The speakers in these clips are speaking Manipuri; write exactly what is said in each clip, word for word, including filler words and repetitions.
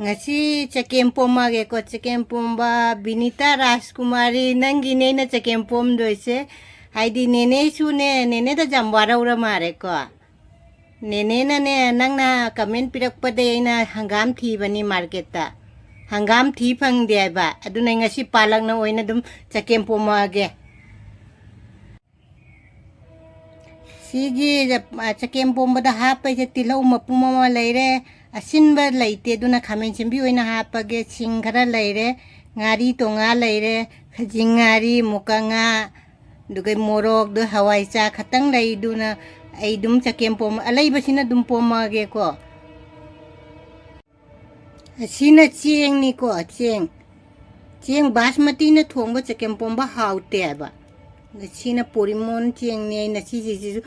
ꯉꯁꯤ ꯆꯒꯦꯝ ꯄꯣꯝꯃꯒꯦꯀꯣ, ꯆꯒꯦꯝ ꯄꯣꯝꯕ ꯕꯤꯅꯤꯇꯥ ꯔꯥꯖꯀꯨꯃꯥꯔꯤ, ꯅꯪꯒꯤꯅꯦ ꯑꯩꯅ ꯆꯒꯦꯝ ꯄꯣꯝꯗꯣꯏꯁꯦ꯫ ꯍꯥꯏꯗꯤ ꯅꯦꯅꯦꯁꯨꯅꯦ, ꯅꯦꯅꯦꯗ ꯌꯥꯝ ꯋꯥꯔꯧꯔ ꯃꯥꯜꯂꯦꯀꯣ꯫ ꯅꯦꯅꯦꯅꯅꯦ, ꯅꯪꯅ comment ꯄꯤꯔꯛꯄꯗꯩ ꯑꯩꯅ ꯍꯪꯒꯥꯝ ꯊꯤꯕꯅꯤ ꯃꯥꯔꯀꯦꯠꯇ꯫ ꯍꯪꯒꯥꯝ ꯊꯤ ꯐꯪꯗꯦ ꯍꯥꯏꯕ꯫ ꯑꯗꯨꯅ ꯑꯩ ꯉꯁꯤ ꯄꯥꯂꯛꯅ ꯑꯣꯏꯅ ꯑꯗꯨꯝ ꯆꯒꯦꯝ ꯄꯣꯝꯃꯛꯑꯒꯦ꯫ ꯁꯤꯒꯤ, ꯑ, ꯆꯒꯦꯝ ꯄꯣꯝꯕꯗ ꯍꯥꯞꯄꯩꯁꯦ ꯇꯤꯜꯍꯧ ꯃꯄꯨꯝ ꯑꯃ ꯂꯩꯔꯦ꯫ ꯑꯁꯤꯟꯕ ꯂꯩꯇꯦ, ꯑꯗꯨꯅ ꯈꯥꯃꯦꯟ ꯑꯁꯤꯟꯕꯤ ꯑꯣꯏꯅ ꯍꯥꯞꯄꯒꯦ꯫ ꯁꯤꯡ ꯈꯔ ꯂꯩꯔꯦ, ꯉꯥꯔꯤ ꯇꯣꯉꯥ ꯂꯩꯔꯦ, ꯈꯖꯤꯡ ꯉꯥꯔꯤ, ꯃꯨꯀ ꯉꯥ, ꯑꯗꯨꯒ ꯃꯣꯔꯣꯛꯗꯣ, ꯍꯋꯥꯏ ꯆꯥ ꯈꯇꯪ ꯂꯩ, ꯑꯗꯨꯅ ꯑꯩ ꯑꯗꯨꯝ ꯆꯒꯦꯝ ꯄꯣꯝ-, ꯑꯂꯩꯕꯁꯤꯅ ꯑꯗꯨꯝ ꯄꯣꯝꯃꯛꯑꯒꯦꯀꯣ꯫ ꯑꯁꯤꯅ ꯆꯦꯡꯅꯤꯀꯣ, ꯆꯦꯡ꯫ ꯆꯦꯡ ꯕꯥꯁꯃꯇꯤꯅ ꯊꯣꯡꯕ ꯆꯒꯦꯝ ꯄꯣꯝꯕ ꯍꯥꯎꯇꯦ ꯍꯥꯏꯕ꯫ ꯑꯗ ꯁꯤꯅ ꯄꯣꯔꯤꯃꯣꯟ ꯆꯦꯡꯅꯤ, ꯑꯩꯅ ꯁꯤꯁꯤꯁꯨ,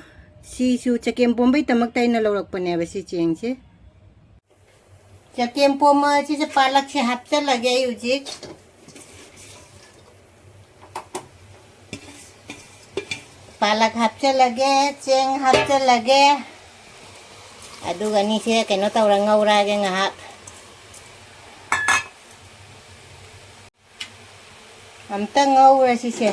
ꯁꯤꯁꯨ ꯆꯒꯦꯝ ꯄꯣꯝꯕꯩꯗꯃꯛꯇ ꯑꯩꯅ ꯂꯧꯔꯛꯄꯅꯦꯕ ꯁꯤ ꯆꯦꯡꯁꯦ꯫ ꯆꯒꯦꯝ ꯄꯣꯝꯕ ꯑꯁꯤꯁꯦ ꯄꯥꯂꯛꯁꯦ ꯍꯥꯞꯆꯜꯂꯒꯦ ꯑꯩ ꯍꯧꯖꯤꯛ꯫ ꯄꯥꯂꯛ ꯍꯥꯞꯆꯜꯂꯒꯦ, ꯆꯦꯡ ꯍꯥꯞꯆꯜꯂꯒꯦ꯫ ꯑꯗꯨꯒ ꯑꯅꯤꯁꯦ ꯀꯩꯅꯣ ꯇꯧꯔ ꯉꯧꯔꯛꯑꯒꯦ ꯉꯥꯏꯍꯥꯛ꯫ ꯑꯝꯇ ꯉꯧꯔꯁꯤꯁꯦ꯫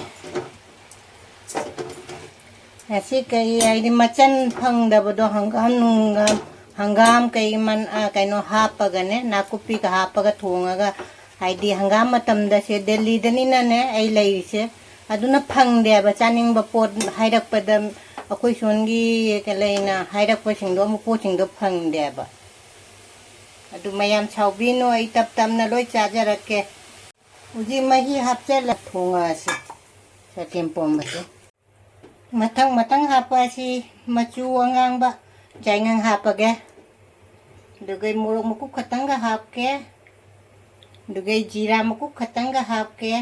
ꯉꯁꯤ ꯀꯩ ꯍꯥꯏꯗꯤ ꯃꯆꯟ ꯐꯪꯗꯕꯗꯣ ꯍꯪꯒꯥꯝ ꯅꯨꯡꯒꯥꯝ, ꯍꯪꯒꯥꯝ ꯀꯩ ꯃꯟ-, ꯑ, ꯀꯩꯅꯣ ꯍꯥꯞꯄꯒꯅꯦ, ꯅꯥꯀꯨꯞꯄꯤꯒ ꯍꯥꯞꯄꯒ ꯊꯣꯡꯉꯒ, ꯍꯥꯏꯗꯤ ꯍꯪꯒꯥꯝ ꯃꯇꯝꯗ ꯁꯦ ꯗꯦꯜꯂꯤꯗꯅꯤꯅꯅꯦ ꯑꯩ ꯂꯩꯔꯤꯁꯦ, ꯑꯗꯨꯅ ꯐꯪꯗꯦꯕ꯫ ꯆꯥꯅꯤꯡꯕ ꯄꯣꯠ ꯍꯥꯏꯔꯛꯄꯗ ꯑꯩꯈꯣꯏ ꯁꯣꯟꯒꯤ ꯀꯩ ꯂꯩꯅ ꯍꯥꯏꯔꯛꯄꯁꯤꯡꯗꯣ ꯑꯃꯨꯛ ꯄꯣꯠꯁꯤꯡꯗꯣ ꯐꯪꯗꯦꯕ꯫ ꯑꯗꯨ ꯃꯌꯥꯝ ꯁꯥꯎꯕꯤꯅꯨ, ꯑꯩ ꯇꯞ ꯇꯞꯅ ꯂꯣꯏ ꯆꯥꯖꯔꯛꯀꯦ꯫ ꯍꯧꯖꯤꯛ ꯃꯍꯤ ꯍꯥꯞꯆꯜꯂ ꯊꯣꯡꯉꯛꯑꯁꯤ ꯆꯒꯦꯝ ꯄꯣꯝꯕꯁꯦ꯫ ꯃꯊꯪ ꯃꯊꯪ ꯍꯥꯞꯄ ꯑꯁꯤ ꯃꯆꯨ ꯑꯉꯥꯡꯕ ꯌꯥꯏꯉꯪ ꯍꯥꯞꯄꯒꯦ꯫ ꯑꯗꯨꯒ ꯃꯣꯔꯣꯛ ꯃꯀꯨꯞ ꯈꯛꯇꯪꯒ ꯍꯥꯞꯀꯦ꯫ ꯑꯗꯨꯒ ꯖꯤꯔꯥ ꯃꯀꯨꯞ ꯈꯛꯇꯪꯒ ꯍꯥꯞꯀꯦ꯫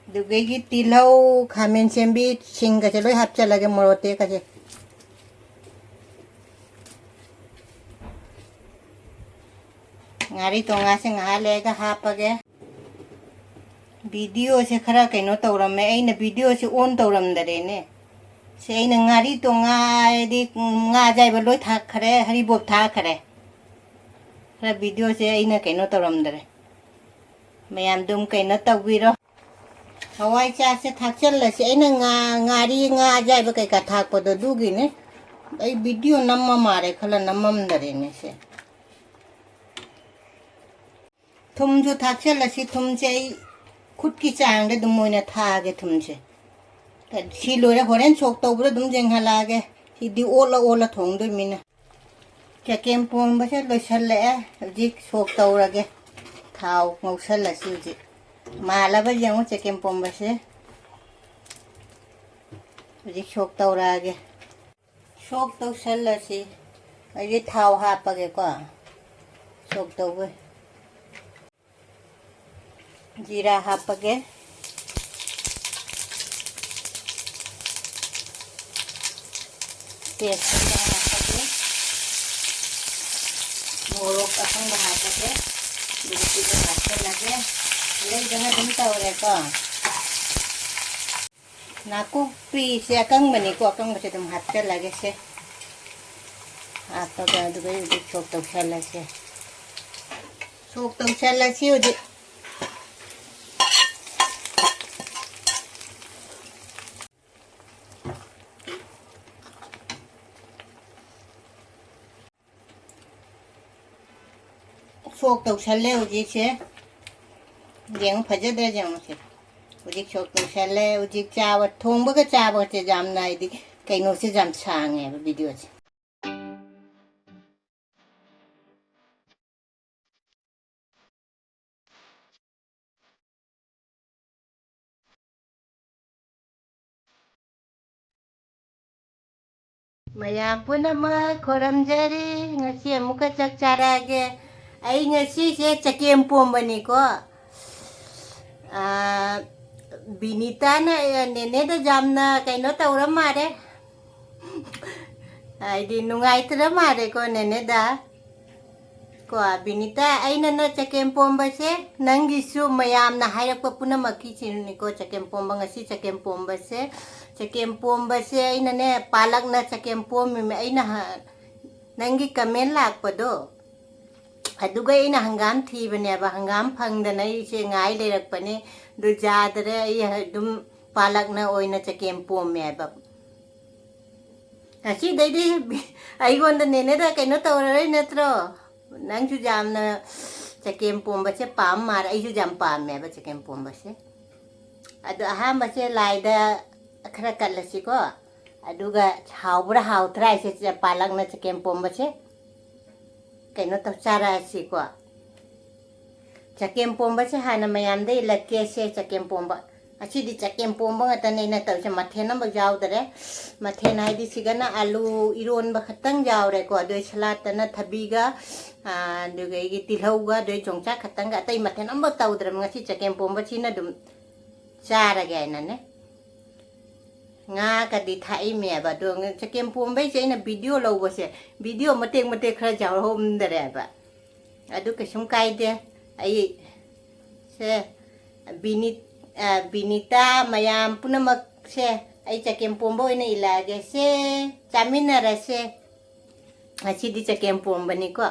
ꯑꯗꯨꯒ ꯇꯤꯜꯍꯧ, ꯈꯥꯃꯦꯟ ꯑꯁꯤꯟꯕꯤ, ꯁꯤꯡꯒꯁꯦ ꯂꯣꯏ ꯍꯥꯞꯆꯜꯂꯒꯦ, ꯃꯣꯔꯣꯛ ꯑꯇꯦꯛꯀꯁꯦ꯫ ꯉꯥꯔꯤ ꯇꯣꯉꯥꯁꯦ ꯉꯥꯏꯍꯥꯛ ꯂꯩꯔꯒ ꯍꯥꯞꯄꯒꯦ꯫ ꯚꯤꯗꯤꯑꯣꯁꯦ ꯈꯔ ꯀꯩꯅꯣ ꯇꯧꯔꯝꯃꯦ, ꯑꯩꯅ ꯚꯤꯗꯤꯑꯣꯁꯦ on ꯇꯧꯔꯝꯗꯔꯦꯅꯦ꯫ ꯁꯦ, ꯑꯩꯅ ꯉꯥꯔꯤ ꯇꯣꯉꯥꯏꯗꯤ, ꯎꯝ, ꯉꯥ ꯑꯌꯥꯏꯕ ꯂꯣꯏ ꯊꯥꯛꯈ꯭ꯔꯦ, ꯍꯔꯤꯕꯣꯞ ꯊꯥꯛꯈ꯭ꯔꯦ꯫ ꯈꯔ videoꯁꯦ ꯑꯩꯅ ꯀꯩꯅꯣ ꯇꯧꯔꯝꯗꯔꯦ꯫ ꯃꯌꯥꯝ ꯑꯗꯨꯝ ꯀꯩꯅꯣ ꯇꯧꯕꯤꯔꯣ꯫ ꯍꯋꯥꯏ ꯆꯥꯛꯁꯦ ꯊꯥꯛꯆꯜꯂꯁꯤ꯫ ꯑꯩꯅ ꯉꯥ, ꯉꯥꯔꯤ, ꯉꯥ ꯑꯌꯥꯏꯕ ꯀꯩꯀꯥ ꯊꯥꯛꯄꯗꯣ ꯑꯗꯨꯒꯤꯅꯦ꯫ ꯑꯩ video ꯅꯝꯃ ꯃꯥꯜꯂꯦ ꯈꯜꯂ ꯅꯝꯃꯝꯗꯔꯦꯅꯦ ꯁꯦ꯫ ꯊꯨꯝꯁꯨ ꯊꯥꯛꯆꯜꯂꯁꯤ꯫ ꯊꯨꯝꯁꯦ ꯑꯩ ꯈꯨꯠꯀꯤ ꯆꯥꯡꯗ ꯑꯗꯨꯝ ꯑꯣꯏꯅ ꯊꯥꯛꯑꯒꯦ ꯊꯨꯝꯁꯦ꯫ ꯁꯤ ꯂꯣꯏꯔ ꯍꯣꯔꯦꯟ ꯁꯣꯛ ꯇꯧꯕ꯭ꯔꯥ ꯑꯗꯨꯝ ꯌꯦꯡꯍꯜꯂꯛꯑꯒꯦ꯫ ꯁꯤꯗꯤ ꯑꯣꯠꯂ ꯑꯣꯠꯂ ꯊꯣꯡꯗꯣꯏꯃꯤꯅ꯫ ꯆꯒꯦꯝ ꯄꯣꯝꯕꯁꯦ ꯂꯣꯏꯁꯜꯂꯛꯑꯦ꯫ ꯍꯧꯖꯤꯛ ꯁꯣꯛ ꯇꯧꯔꯒꯦ꯫ ꯊꯥꯎ ꯉꯧꯁꯜꯂꯁꯤ ꯍꯧꯖꯤꯛ꯫ ꯃꯥꯜꯂꯕ ꯌꯦꯡꯉꯨ ꯆꯒꯦꯝ ꯄꯣꯝꯕꯁꯦ꯫ ꯍꯧꯖꯤꯛ ꯁꯣꯛ ꯇꯧꯔꯛꯑꯒꯦ꯫ ꯁꯣꯛ ꯇꯧꯁꯜꯂꯁꯤ꯫ ꯑꯩꯁꯦ ꯊꯥꯎ ꯍꯥꯞꯄꯒꯦꯀꯣ꯫ ꯁꯣꯛ ꯇꯧꯕꯩ꯫ ꯖꯤꯔꯥ ꯍꯥꯞꯄꯒꯦ꯫ ꯇꯦꯖꯄꯇꯥ ꯍꯥꯞꯄꯒꯦ꯫ ꯃꯣꯔꯣꯛ ꯑꯀꯪꯕ ꯍꯥꯞꯄꯒꯦ꯫ ꯑꯗꯨꯒ ꯁꯤꯒ ꯍꯥꯞꯆꯜꯂꯒꯦ꯫ ꯂꯩꯗꯅ ꯑꯗꯨꯝ ꯇꯧꯔꯦꯀꯣ꯫ ꯅꯥꯀꯨꯞꯄꯤꯁꯦ ꯑꯀꯪꯕꯅꯤꯀꯣ, ꯑꯀꯪꯕꯁꯦ ꯑꯗꯨꯝ ꯍꯥꯞꯆꯜꯂꯒꯦ ꯁꯦ꯫ ꯍꯥꯞꯄꯒ ꯑꯗꯨꯒ ꯑꯩ ꯍꯧꯖꯤꯛ ꯁꯣꯛ ꯇꯧꯁꯜꯂꯁꯦ꯫ ꯁꯣꯛ ꯇꯧꯁꯜꯂꯁꯤ ꯍꯧꯖꯤꯛ꯫ ꯁꯣꯛ ꯇꯧꯁꯜꯂꯦ ꯍꯧꯖꯤꯛꯁꯦ꯫ ꯌꯦꯡꯉꯨ, ꯐꯖꯗ꯭ꯔꯥ ꯌꯦꯡꯉꯨꯁꯦ꯫ ꯍꯧꯖꯤꯛ ꯁꯣꯛ ꯇꯧꯁꯜꯂꯦ꯫ ꯍꯧꯖꯤꯛ ꯆꯥꯕ, ꯊꯣꯡꯕꯒ ꯆꯥꯕꯒꯁꯦ ꯌꯥꯝꯅ, ꯍꯥꯏꯗꯤ, ꯀꯩꯅꯣꯁꯦ ꯌꯥꯝ ꯁꯥꯡꯉꯦꯕ videoꯁꯦ꯫ ꯃꯌꯥꯝ ꯄꯨꯝꯅꯃꯛ ꯈꯣꯏꯔꯝꯖꯔꯤ꯫ ꯉꯁꯤ ꯑꯃꯨꯛꯀ ꯆꯥꯛ ꯆꯥꯔꯛꯑꯒꯦ꯫ ꯑꯩ ꯉꯁꯤꯁꯦ ꯆꯒꯦꯝ ꯄꯣꯝꯕꯅꯤꯀꯣ꯫ ꯑꯥ, ꯕꯤꯅꯤꯇꯥꯅ, ꯑꯦ, ꯅꯦꯅꯦꯗ ꯌꯥꯝꯅ ꯀꯩꯅꯣ ꯇꯧꯔ ꯃꯥꯜꯂꯦ꯫ ꯍꯥꯏꯗꯤ ꯅꯨꯡꯉꯥꯏꯇ꯭ꯔ ꯃꯥꯜꯂꯦꯀꯣ ꯅꯦꯅꯦꯗ꯫ ꯀꯣ, ꯕꯤꯅꯤꯇꯥ, ꯑꯩꯅ ꯅ ꯆꯒꯦꯝ ꯄꯣꯝꯕꯁꯦ ꯅꯪꯒꯤꯁꯨ ꯃꯌꯥꯝꯅ ꯍꯥꯏꯔꯛꯄ ꯄꯨꯝꯅꯃꯛꯀꯤꯁꯤꯅꯤꯀꯣ꯫ ꯆꯒꯦꯝ ꯄꯣꯝꯕ, ꯉꯁꯤ ꯆꯒꯦꯝ ꯄꯣꯝꯕꯁꯦ ꯆꯒꯦꯝ ꯄꯣꯝꯕꯁꯦ ꯑꯩꯅꯅꯦ, ꯄꯥꯂꯛꯅ ꯆꯒꯦꯝ ꯄꯣꯝꯃꯤꯃꯦ꯫ ꯑꯩꯅ ꯍ-, ꯅꯪꯒꯤ comment ꯂꯥꯛꯄꯗꯣ, ꯑꯗꯨꯒ ꯑꯩꯅ ꯍꯪꯒꯥꯝ ꯊꯤꯕꯅꯦꯕ꯫ ꯍꯪꯒꯥꯝ ꯐꯪꯗꯅ ꯑꯩꯁꯦ ꯉꯥꯏ ꯂꯩꯔꯛꯄꯅꯦ꯫ ꯑꯗꯨ ꯌꯥꯗ꯭ꯔꯦ, ꯑꯩ ꯑꯗꯨꯝ ꯄꯥꯂꯛꯅ ꯑꯣꯏꯅ ꯆꯒꯦꯝ ꯄꯣꯝꯃꯦꯕ꯫ ꯉꯁꯤꯗꯩꯗꯤ ꯑꯩꯉꯣꯟꯗ ꯅꯦꯅꯦꯗ ꯀꯩꯅꯣ ꯇꯧꯔꯔꯣꯏ ꯅꯠꯇ꯭ꯔꯣ? ꯅꯪꯁꯨ ꯌꯥꯝꯅ ꯆꯒꯦꯝ ꯄꯣꯝꯕꯁꯦ ꯄꯥꯝ ꯃꯥꯜꯂꯦ꯫ ꯑꯩꯁꯨ ꯌꯥꯝ ꯄꯥꯝꯃꯦꯕ ꯆꯒꯦꯝ ꯄꯣꯝꯕꯁꯦ꯫ ꯑꯗꯣ ꯑꯍꯥꯟꯕꯁꯦ ꯂꯥꯏꯗ ꯈꯔ ꯀꯠꯂꯁꯤꯀꯣ꯫ ꯑꯗꯨꯒ ꯍꯥꯎꯕ꯭ꯔꯥ ꯍꯥꯎꯇ꯭ꯔꯥ ꯍꯥꯏꯁꯦ, ꯄꯥꯂꯛꯅ ꯆꯒꯦꯝ ꯄꯣꯝꯕꯁꯦ ꯀꯩꯅꯣ ꯇꯧ ꯆꯥꯔꯛꯑꯁꯤꯀꯣ꯫ ꯆꯒꯦꯝ ꯄꯣꯝꯕꯁꯦ ꯍꯥꯟꯅ ꯃꯌꯥꯝꯗ ꯏꯜꯂꯛꯀꯦꯁꯦ꯫ ꯆꯒꯦꯝ ꯄꯣꯝꯕ, ꯉꯁꯤꯗꯤ ꯆꯒꯦꯝ ꯄꯣꯝꯕ ꯉꯥꯛꯇꯅꯦ ꯑꯩꯅ ꯇꯧꯔꯤꯁꯦ꯫ ꯃꯊꯦꯜ ꯑꯃꯐꯥꯎ ꯌꯥꯎꯗ꯭ꯔꯦ꯫ ꯃꯊꯦꯜ ꯍꯥꯏꯗꯤ ꯁꯤꯒꯅ ꯑꯂꯨ ꯏꯔꯣꯟꯕ ꯈꯛꯇꯪ ꯌꯥꯎꯔꯦꯀꯣ꯫ ꯑꯗꯨ ꯁꯂꯥꯠꯇꯅ ꯊꯕꯤꯒ, ꯑꯥ, ꯑꯗꯨꯒ ꯑꯩꯒꯤ ꯇꯤꯜꯍꯧꯒ, ꯑꯗꯨ ꯌꯣꯡꯆꯥꯛ ꯈꯛꯇꯪꯒ, ꯑꯇꯩ ꯃꯊꯦꯜ ꯑꯃꯐꯥꯎ ꯇꯧꯗ꯭ꯔꯕ꯫ ꯉꯁꯤ ꯆꯒꯦꯝ ꯄꯣꯝꯕꯁꯤꯅ ꯑꯗꯨꯝ ꯆꯥꯔꯒꯦ ꯍꯥꯏꯅꯅꯦ꯫ ꯉꯥꯒꯗꯤ ꯊꯥꯛꯏꯃꯦꯕ꯫ ꯑꯗꯣ ꯆꯒꯦꯝ ꯄꯣꯝꯕꯩꯁꯦ ꯑꯩꯅ video ꯂꯧꯕꯁꯦ, video ꯃꯇꯦꯛ ꯃꯇꯦꯛ ꯈꯔ ꯌꯥꯎꯔꯝꯗꯔꯦꯕ꯫ ꯑꯗꯨ ꯀꯩꯁꯨꯝ ꯀꯥꯏꯗꯦ꯫ ꯑꯩ ꯁꯦ, ꯕꯤꯅꯤꯠ-, ꯑ, ꯕꯤꯅꯤꯇꯥ, ꯃꯌꯥꯝ ꯄꯨꯝꯅꯃꯛꯁꯦ, ꯑꯩ ꯆꯒꯦꯝ ꯄꯣꯝꯕ ꯑꯣꯏꯅ ꯏꯜꯂꯛꯑꯒꯦ꯫ ꯁꯦ, ꯆꯥꯃꯤꯟꯅꯔꯁꯦ꯫ ꯉꯁꯤꯗꯤ ꯆꯒꯦꯝ ꯄꯣꯝꯕꯅꯤꯀꯣ꯫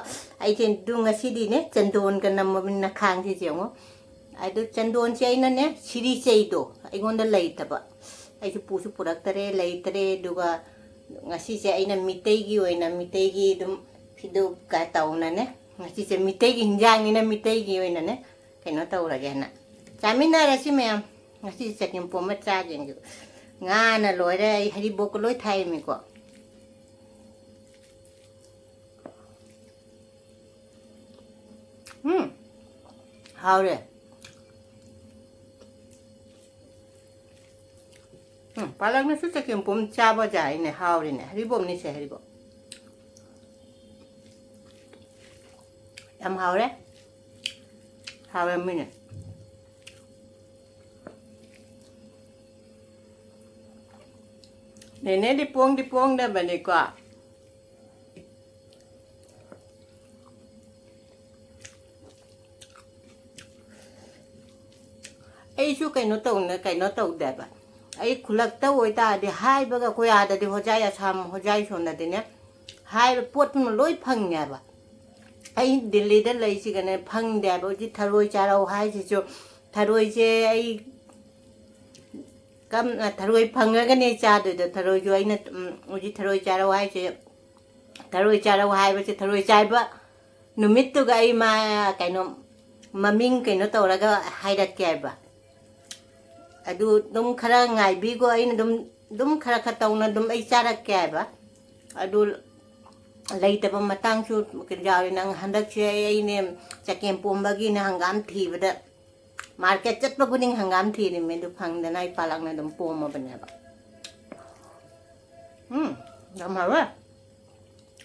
ꯑꯩꯁꯦ ꯑꯗꯨ ꯉꯁꯤꯗꯤꯅꯦ, ꯆꯟꯗꯣꯟꯒ ꯅꯝꯃꯕꯅꯤꯅ ꯈꯥꯡꯁꯤꯁꯦ ꯌꯦꯡꯉꯣ꯫ ꯑꯗꯨ ꯆꯟꯗꯣꯟꯁꯦ ꯑꯩꯅꯅꯦ, ꯁꯤꯔꯤꯆꯩꯗꯣ ꯑꯩꯉꯣꯟꯗ ꯂꯩꯇꯕ꯫ ꯑꯩꯁꯨ ꯄꯨꯁꯨ ꯄꯨꯔꯛꯇꯔꯦ, ꯂꯩꯇꯔꯦ꯫ ꯑꯗꯨꯒ ꯉꯁꯤꯁꯦ ꯑꯩꯅ ꯃꯤꯇꯩꯒꯤ ꯑꯣꯏꯅ, ꯃꯤꯇꯩꯒꯤ ꯑꯗꯨꯝ ꯐꯤꯗꯨꯒ ꯇꯧꯅꯅꯦ, ꯉꯁꯤꯁꯦ ꯃꯤꯇꯩꯒꯤ ꯍꯤꯟꯖꯥꯡꯅꯤꯅ ꯃꯤꯇꯩꯒꯤ ꯑꯣꯏꯅꯅꯦ ꯀꯩꯅꯣ ꯇꯧꯔꯒꯦꯅ꯫ ꯆꯥꯃꯤꯟꯅꯔꯁꯤ ꯃꯌꯥꯝ꯫ ꯉꯁꯤꯁꯦ ꯆꯒꯦꯝ ꯄꯣꯝꯕ ꯆꯥꯒꯦꯅ꯫ ꯉꯥꯅ ꯂꯣꯏꯔꯦ, ꯑꯩ ꯍꯔꯤꯕꯣꯛꯀ ꯂꯣꯏ ꯊꯥꯛꯏꯃꯤꯀꯣ꯫ ꯎꯝ, ꯍꯥꯎꯔꯦ꯫ ꯎꯝ, ꯄꯥꯂꯛꯅꯁꯨ ꯆꯒꯦꯝ ꯄꯣꯝ ꯆꯥꯕ ꯌꯥꯏꯅꯦ, ꯍꯥꯎꯔꯦꯅꯦ꯫ ꯍꯔꯤꯕꯣꯞꯅꯤꯁꯦ, ꯍꯔꯤꯕꯣꯞ꯫ ꯌꯥꯝ ꯍꯥꯎꯔꯦ꯫ ꯍꯥꯎꯔꯝꯃꯤꯅꯦ꯫ ꯅꯦꯅꯦꯗꯤ ꯄꯣꯡꯗꯤ ꯄꯣꯡꯗꯕꯅꯤꯀꯣ꯫ ꯑꯩꯁꯨ ꯀꯩꯅꯣ ꯇꯧꯅ-, ꯀꯩꯅꯣ ꯇꯧꯗꯦꯕ꯫ ꯑꯩ ꯈꯨꯜꯂꯛꯇ ꯑꯣꯏꯇꯥꯔꯗꯤ ꯍꯥꯏꯕꯒ, ꯑꯩꯈꯣꯏ ꯑꯥꯗꯗꯤ ꯍꯣꯖꯥꯏ, ꯑꯁꯥꯝ ꯍꯣꯖꯥꯏ ꯁꯣꯝꯗꯗꯤꯅꯦ, ꯍꯥꯏꯕ ꯄꯣꯠꯇꯨꯃ ꯂꯣꯏ ꯐꯪꯉꯦꯕ꯫ ꯑꯩ ꯗꯤꯜꯂꯤꯗ ꯂꯩꯁꯤꯒꯅꯦ ꯐꯪꯗꯦ ꯍꯥꯏꯕ꯫ ꯍꯧꯖꯤꯛ ꯊꯔꯣꯏ ꯆꯥꯔꯧ ꯍꯥꯏꯁꯤꯁꯨ, ꯊꯔꯣꯏꯁꯦ ꯑꯩ ꯀꯝ-, ꯊꯔꯣꯏ ꯐꯪꯉꯒꯅꯦ ꯆꯥꯗꯣꯏꯗꯣ꯫ ꯊꯔꯣꯏꯁꯨ ꯑꯩꯅ, ꯎꯝ, ꯍꯧꯖꯤꯛ ꯊꯔꯣꯏ ꯆꯥꯔꯧ ꯍꯥꯏꯁꯦ, ꯊꯔꯣꯏ ꯆꯥꯔꯧ ꯍꯥꯏꯕꯁꯦ, ꯊꯔꯣꯏ ꯆꯥꯏꯕ ꯅꯨꯃꯤꯠꯇꯨꯒ ꯑꯩ ꯃꯥ, ꯀꯩꯅꯣ, ꯃꯃꯤꯡ ꯀꯩꯅꯣ ꯇꯧꯔꯒ ꯍꯥꯏꯔꯛꯀꯦ ꯍꯥꯏꯕ꯫ ꯑꯗꯨ ꯑꯗꯨꯝ ꯈꯔ ꯉꯥꯏꯕꯤꯒꯣ, ꯑꯩꯅ ꯑꯗꯨꯝ, ꯑꯗꯨꯝ ꯈꯔ ꯈꯔ ꯇꯧꯅ ꯑꯗꯨꯝ ꯑꯩ ꯆꯥꯔꯛꯀꯦ ꯍꯥꯏꯕ꯫ ꯑꯗꯨ ꯂꯩꯇꯕ ꯃꯇꯥꯡꯁꯨ ꯌꯥꯎꯔꯤ꯫ ꯅꯪ ꯍꯟꯗꯛꯁꯦ ꯑꯩꯅꯦ ꯆꯒꯦꯝ ꯄꯣꯝꯕꯒꯤꯅꯦ ꯍꯪꯒꯥꯝ ꯊꯤꯕꯗ, ꯃꯥꯔꯀꯦꯠ ꯆꯠꯄ ꯈꯨꯗꯤꯡ ꯍꯪꯒꯥꯝ ꯊꯤꯔꯤꯃꯦ, ꯑꯗꯨ ꯐꯪꯗꯅ ꯑꯩ ꯄꯥꯂꯛꯅ ꯑꯗꯨꯝ ꯄꯣꯝꯃꯕꯅꯦꯕ꯫ ꯎꯝ, ꯌꯥꯝ ꯍꯥꯎꯋꯦ꯫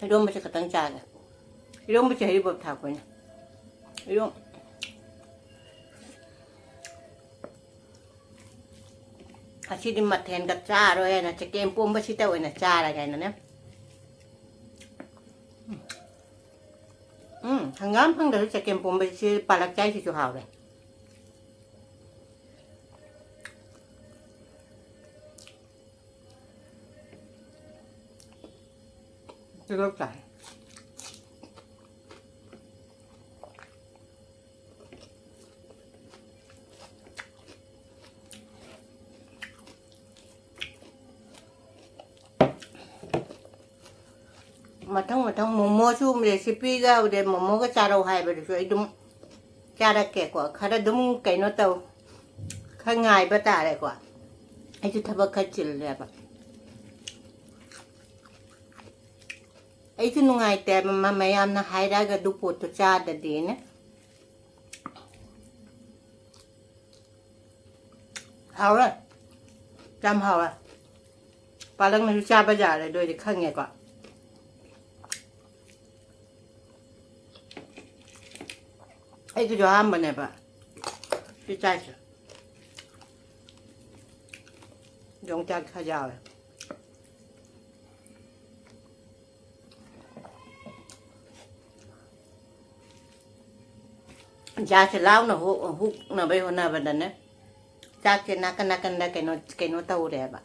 ꯏꯔꯣꯝꯕꯁꯦ ꯈꯛꯇꯪ ꯆꯥꯒꯦ꯫ ꯏꯔꯣꯝꯕꯁꯦ ꯍꯩꯔꯤꯕꯣꯞ ꯊꯥꯛꯄꯅꯦ꯫ ꯏꯔꯣꯝ-, ꯑꯁꯤꯗꯤ ꯃꯊꯦꯜꯒ ꯆꯥꯔꯣꯏ ꯍꯥꯏꯅ ꯆꯒꯦꯝ ꯄꯣꯝꯕꯁꯤꯗ ꯑꯣꯏꯅ ꯆꯥꯔꯒꯦ ꯍꯥꯏꯅꯅꯦ꯫ ꯎꯝ, ꯍꯪꯒꯥꯝ ꯐꯪꯗ꯭ꯔꯁꯨ ꯆꯒꯦꯝ ꯄꯣꯝꯕꯁꯤ ꯄꯥꯂꯛ ꯆꯥꯏꯁꯤꯁꯨ ꯍꯥꯎꯔꯦ꯫ ꯇꯤꯜꯍꯧ ꯆꯥꯏ꯫ ꯃꯊꯪ ꯃꯊꯪ ꯃꯣꯃꯣꯁꯨ ꯔꯦꯁꯤꯄꯤꯒ ꯑꯗꯩ ꯃꯣꯃꯣꯒ ꯆꯥꯔꯧ ꯍꯥꯏꯕꯗꯨꯁꯨ ꯑꯩ ꯑꯗꯨꯝ ꯆꯥꯔꯛꯀꯦꯀꯣ꯫ ꯈꯔ ꯑꯗꯨꯝ ꯀꯩꯅꯣ ꯇꯧ, ꯈꯔ ꯉꯥꯏꯕ ꯇꯥꯔꯦꯀꯣ꯫ ꯑꯩꯁꯨ ꯊꯕꯛ ꯈꯔ ꯆꯤꯜꯂꯦꯕ꯫ ꯑꯩꯁꯨ ꯅꯨꯡꯉꯥꯏꯇꯦꯕ, ꯃ-, ꯃꯌꯥꯝꯅ ꯍꯥꯏꯔꯛꯑꯒ ꯑꯗꯨ ꯄꯣꯠꯇꯣ ꯆꯥꯗꯗꯤꯅ꯫ ꯍꯥꯎꯔꯦ꯫ ꯌꯥꯝ ꯍꯥꯎꯔꯦ꯫ ꯄꯥꯂꯛꯅꯁꯨ ꯆꯥꯕ ꯌꯥꯔꯦ, ꯑꯗꯨ ꯑꯣꯏꯗꯤ ꯈꯪꯉꯦꯀꯣ꯫ ꯑꯩꯒꯤꯁꯨ ꯑꯍꯥꯟꯕꯅꯦꯕ ꯁꯤ ꯆꯥꯏꯁꯦ꯫ ꯌꯣꯡꯆꯥꯛ ꯈꯔ ꯌꯥꯎꯔꯦ꯫ ꯒ꯭ꯌꯥꯁꯁꯦ ꯂꯥꯎꯅ ꯍꯨ-, ꯍꯨꯛꯅꯕꯩ ꯍꯣꯠꯅꯕꯗꯅꯦ, ꯆꯥꯛꯁꯦ ꯅꯥꯀꯟ ꯅꯥꯀꯟꯗ ꯀꯩꯅꯣ ꯀꯩꯅꯣ ꯇꯧꯔꯦꯕ꯫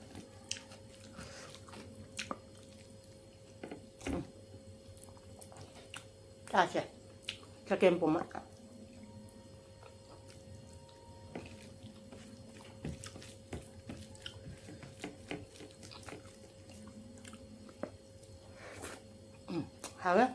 ꯎꯝ꯫ ꯆꯥꯁꯦ꯫ ꯆꯒꯦꯝ ꯄꯣꯝꯕ꯫ ꯎꯝ, ꯍꯥꯎꯋꯦ꯫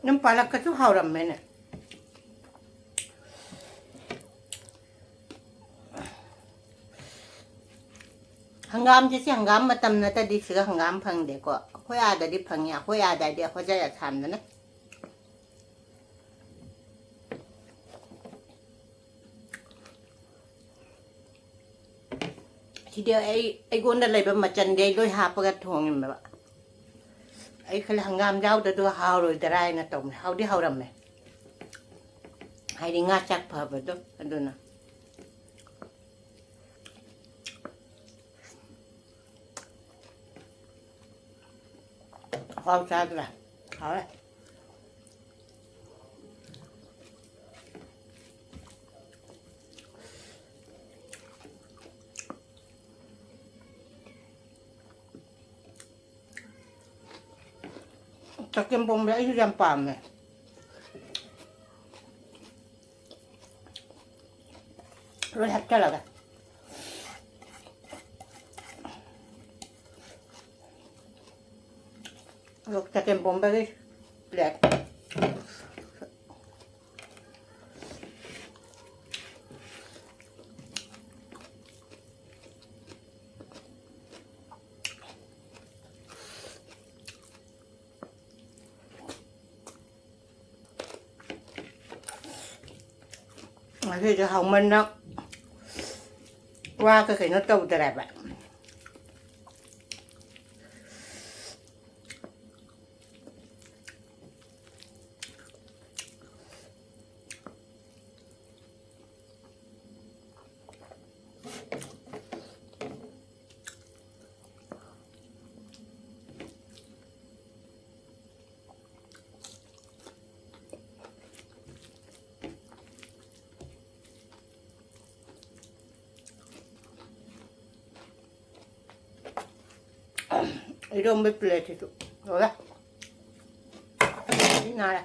ꯅꯪ ꯄꯥꯂꯛꯀꯁꯨ ꯍꯥꯎꯔꯝꯃꯦꯅꯦ꯫ ꯍꯪꯒꯥꯝꯁꯦ, ꯁꯤ ꯍꯪꯒꯥꯝ ꯃꯇꯝ ꯅꯠꯇꯗꯤ ꯁꯤꯗ ꯍꯪꯒꯥꯝ ꯐꯪꯗꯦꯀꯣ꯫ ꯑꯩꯈꯣꯏ ꯑꯥꯗꯗꯤ ꯐꯪꯉꯤ, ꯑꯩꯈꯣꯏ ꯑꯥꯗꯗꯤ ꯍꯣꯖꯩ ꯑꯁꯥꯝꯗꯅ꯫ ꯁꯤꯗꯤ ꯑꯩ, ꯑꯩꯉꯣꯟꯗ ꯂꯩꯕ ꯃꯆꯜꯗꯤ ꯑꯩ ꯂꯣꯏ ꯍꯥꯞꯄꯒ ꯊꯣꯡꯉꯤꯕ꯫ ꯑꯩ ꯈꯜꯂꯦ ꯍꯪꯒꯥꯝ ꯌꯥꯎꯗꯗꯣ ꯍꯥꯎꯔꯣꯏꯗ꯭ꯔꯥ ꯍꯥꯏꯅ ꯇꯧꯕꯅꯦ꯫ ꯍꯥꯎꯗꯤ ꯍꯥꯎꯔꯝꯃꯦ꯫ ꯍꯥꯏꯗꯤ ꯉꯥ ꯆꯥꯛ ꯐꯕꯗꯣ ꯑꯗꯨꯅ꯫ ꯍꯥꯎ ꯆꯥꯗ꯭ꯔꯥ? ꯍꯥꯎꯋꯦ꯫ ꯆꯒꯦꯝ ꯄꯣꯝꯕ ꯑꯩꯁꯨ ꯌꯥꯝ ꯄꯥꯝꯃꯦ꯫ ꯂꯣꯏ ꯍꯥꯞꯆꯜꯂꯒꯦ꯫ ꯑꯗꯣ ꯆꯒꯦꯝ ꯄꯣꯝꯕꯒꯤ plate꯫ ꯉꯁꯤꯗꯤ ꯍꯥꯎꯃꯟꯅ ꯋꯥꯒ ꯀꯩꯅꯣ ꯇꯧꯗ꯭ꯔꯦꯕ꯫ ꯏꯔꯣꯝꯕ ꯄ꯭ꯂꯦꯠꯁꯤꯁꯨ ꯂꯣꯏꯔꯦ꯫ ꯅꯥꯔꯦ꯫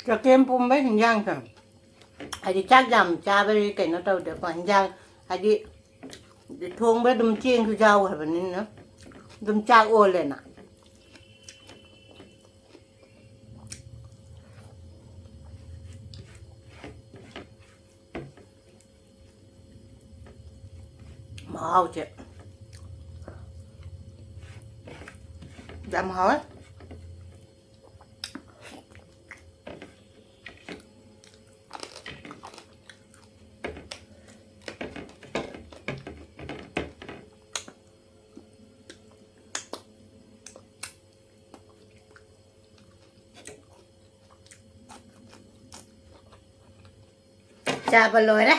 ꯆꯒꯦꯝ ꯄꯣꯝꯕ ꯍꯤꯟꯖꯥꯡꯁꯦ, ꯍꯥꯏꯗꯤ ꯆꯥꯛ ꯌꯥꯝ ꯆꯥꯕꯒꯤ ꯀꯩꯅꯣ ꯇꯧꯗꯦꯀꯣ, ꯍꯤꯟꯖꯥꯡ ꯍꯥꯏꯗꯤ ꯊꯣꯡꯕ ꯑꯗꯨꯝ ꯆꯦꯡꯁꯨ ꯌꯥꯎ ꯍꯥꯏꯕꯅꯤꯅ ꯑꯗꯨꯝ ꯆꯥꯛ ꯑꯣꯜꯂꯦꯅ꯫ ꯃꯍꯥꯎꯁꯦ ꯌꯥꯝ ꯍꯥꯎꯋꯦ꯫ ꯆꯥꯕ ꯂꯣꯏꯔꯦ꯫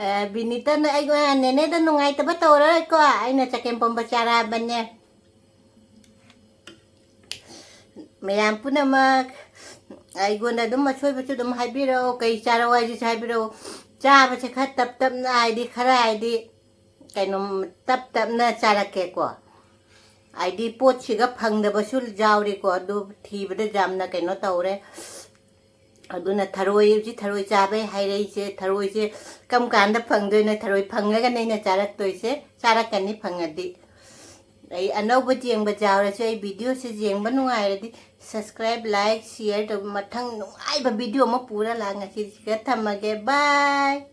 ꯑꯦ, ꯕꯤꯅꯤꯇꯅ ꯑꯩꯉꯣꯟꯗ, "ꯅꯦꯅꯦꯗ ꯅꯨꯡꯉꯥꯏꯇꯕ ꯇꯧꯔꯔꯣꯏꯀꯣ, ꯑꯩꯅ ꯆꯒꯦꯝ ꯄꯣꯝꯕ ꯆꯥꯔꯛꯑꯕꯅꯦ"꯫ ꯃꯌꯥꯝ ꯄꯨꯝꯅꯃꯛ ꯑꯩꯉꯣꯟꯗ ꯑꯗꯨꯝ ꯑꯁꯣꯏꯕꯁꯨ ꯑꯗꯨꯝ ꯍꯥꯏꯕꯤꯔꯛꯑꯣ, ꯀꯩ ꯆꯥꯔꯛꯑꯣ ꯍꯥꯏꯁꯤꯁꯨ ꯍꯥꯏꯕꯤꯔꯛꯑꯣ꯫ ꯆꯥꯕꯁꯦ ꯈꯔ ꯇꯞ ꯇꯞꯅ, ꯍꯥꯏꯗꯤ ꯈꯔ, ꯍꯥꯏꯗꯤ ꯀꯩꯅꯣ, ꯇꯞ ꯇꯞꯅ ꯆꯥꯔꯛꯀꯦꯀꯣ꯫ ꯍꯥꯏꯗꯤ ꯄꯣꯠꯁꯤꯒ ꯐꯪꯗꯕꯁꯨ ꯌꯥꯎꯔꯤꯀꯣ, ꯑꯗꯨ ꯊꯤꯕꯗ ꯌꯥꯝꯅ ꯀꯩꯅꯣ ꯇꯧꯔꯦ꯫ ꯑꯗꯨꯅ ꯊꯔꯣꯏ, ꯍꯧꯖꯤꯛ ꯊꯔꯣꯏ ꯆꯥꯕꯩ ꯍꯥꯏꯔꯛꯏꯁꯦ, ꯊꯔꯣꯏꯁꯦ ꯀꯔꯝ ꯀꯥꯟꯗ ꯐꯪꯗꯣꯏꯅꯣ? ꯊꯔꯣꯏ ꯐꯪꯉꯒꯅ ꯑꯩꯅ ꯆꯥꯔꯛꯇꯣꯏꯁꯦ, ꯆꯥꯔꯛꯀꯅꯤ ꯐꯪꯉꯗꯤ꯫ ꯑꯩ ꯑꯅꯧꯕ ꯌꯦꯡꯕ ꯌꯥꯎꯔꯁꯨ, ꯑꯩ ꯚꯤꯗꯤꯑꯣꯁꯦ ꯌꯦꯡꯕ ꯅꯨꯡꯉꯥꯏꯔꯗꯤ subscribe, like, share ꯇꯧꯕ, ꯃꯊꯪ ꯅꯨꯡꯉꯥꯏꯕ ꯚꯤꯗꯤꯑꯣ ꯑꯃ ꯄꯨꯔ ꯂꯥꯛ꯫ ꯉꯁꯤꯁꯤꯒ ꯊꯝꯃꯒꯦ, bye꯫